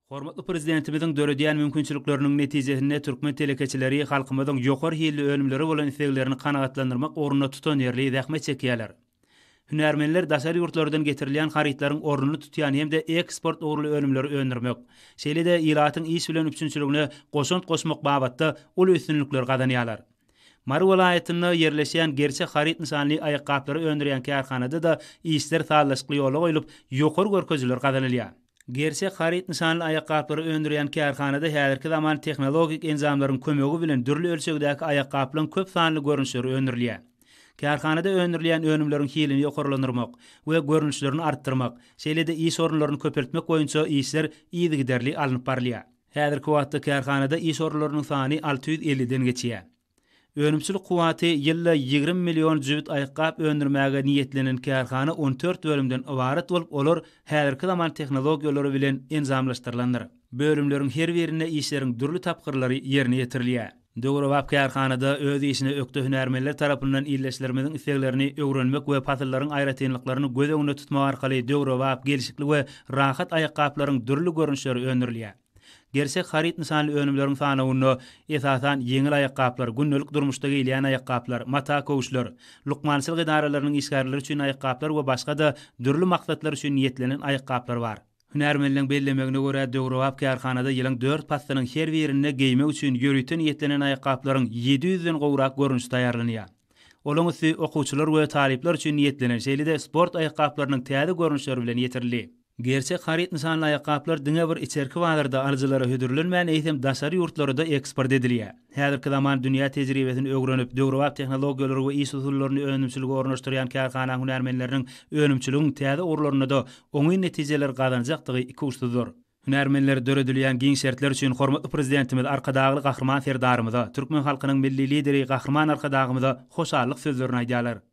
Hormatly Prezidentimiziň döredýän mümkinçilikleriniň netijesinde türkmen telekeçileri halkymyzyň ýokary hilli önümlere bolan isleglerini kanagatlandyrmak ugrunda tutanýerli zähmet çekýärler. Hünärmenler daşary ýurtlardan getirilýän harytlaryň ornuny tutýan hem-de eksport ugurly önümleri öndürmek, şeýle-de ilatyň iş bilen üpjünçiligine goşant goşmak babatda uly üstünlikleri gazanýarlar. Mary welaýatynda ýerleşýän Gerçek haryt nyşanly aýakgaplary öndürýän kärhanada-da işler sazlaşykly ýola goýlup, ýokary görkezijiler gazanylýar. Gerçek haryt nyşanly aýakgaplary öndürýän kärhanada häzirki zaman tehnologik enjamlaryň kömegi bilen dürli ölçegdäki aýakgaplaryň köp sanly görnüşleri öndürilýär. Kärhanada öndürilýän önümleriň hilini ýokarlandyrmak we görnüşlerini artdyrmak, şeýle-de iş orunlaryny köpeltmek boýunça işler yzygiderli alnyp barylýar. Häzirki wagtda kärhanada iş orunlarynyň sany 650 den geçýär. Önümçilik kuwwaty ýylda 20 million jübüt aýakgap öndürmäge niýetlenen kärhana 14 bölümden ybarat bolup, olar häzirki zaman tehnologiýalary bilen enjamlaşdyrylandyr. Bölümleriň her birinde işleriň dürli tapgyrlary ýerine ýetirilýär. Döwrebap kärhanada öz işine ökde hünärmenler tarapyndan ildeşlerimiziň isleglerini öwrenmek we pasyllaryň aýratynlyklaryny göz öňünde tutmak arkaly döwrebap, gelşikli we rahat aýakgaplaryň dürli görnüşleri öndürilýär. Gerçek haryt nyşanly önümleriň sanawynda, esasan, ýeňil aýakgaplar, gündelik durmuşda geýilýän aýakgaplar, mata köwüşler, lukmançylyk edaralarynyň işgärleri üçin aýakgaplar we başga-da dürli maksatlar üçin niýetlenen aýakgaplar bar. Hünärmenleň bellemegine görä, döwrebap kärhanada ýylyň dört paslynyň her birinde geýmek üçin ýörite niýetlenen aýakgaplaryň 700-den gowrak görnüşi taýýarlanýar. Olaň üsti okuwçylar we talyplar üçin niýetlenen, şeýle-de sport aýakgaplarynyň täze görnüşleri bilen ýetirildi. Gerçek haryt nyşanly aýakgaplar diňe bir içerki bazarda alyjylara hödürlenmän, eýsem daşary ýurtlara-da eksport edilýär. Häzirki zaman dünýä tejribesini öwrenip, döwrebap tehnologiýalary we iş usullaryny önümçilige ornaşdyrýan kärhananyň hünärmenleriniň önümçiligiň täze ugurlarynda-da oňyn netijeleri gazanjakdygy ikuçsuzdyr. Hünärmenler döredilýän giň şertler üçin hormatly Prezidentimiz Arkadagly Gahryman Serdarymyza, türkmen halkynyň Milli Lideri Gahryman Arkadagymyza hoşallyk sözlerini aýdýarlar.